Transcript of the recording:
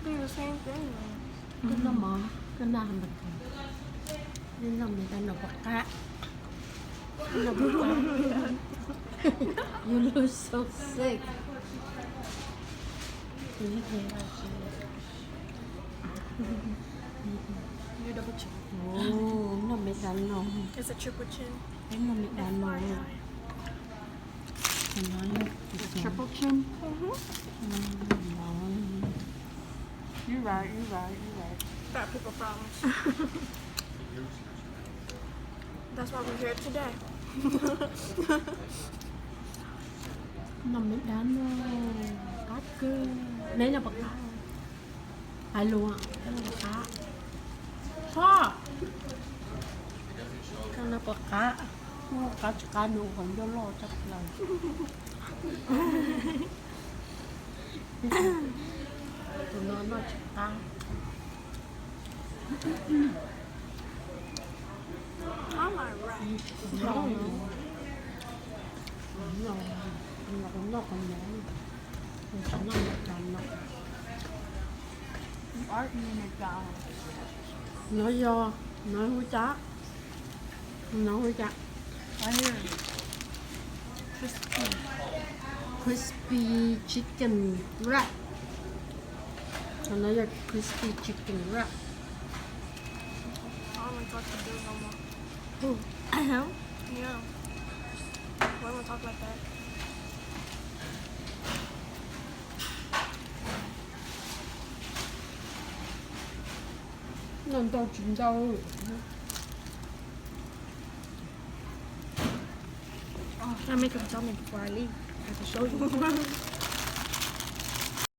The same thing. Koj noj mov, koj noj hais tias, noj McDonald's puas qab? Noj puas qab? You look so sick. Ua noj McDonald's, peb noj McDonald's. Triple chin. You right, you right, you right. Fat people problems. That's why we're here today. Noj McDonald's qab kawg. Neb noj puas qab? Hais lus, neb noj puas qab? Ho, koj noj puas qab? Noj qab tsis qab nws qhov ncauj loj tshaj plaws. Tus no noj tsis qab. Noj qhov no, noj qhov no. No yog, no hu cas? No hu cas? Crispy chicken wrap. Qhov no yog crispy chicken wrap. I don't talk to dude no more. Who? Him? Yeah. Why would I talk like that? Noj ntau tsis ntau. I'll make him tell me before I leave. I have to show you.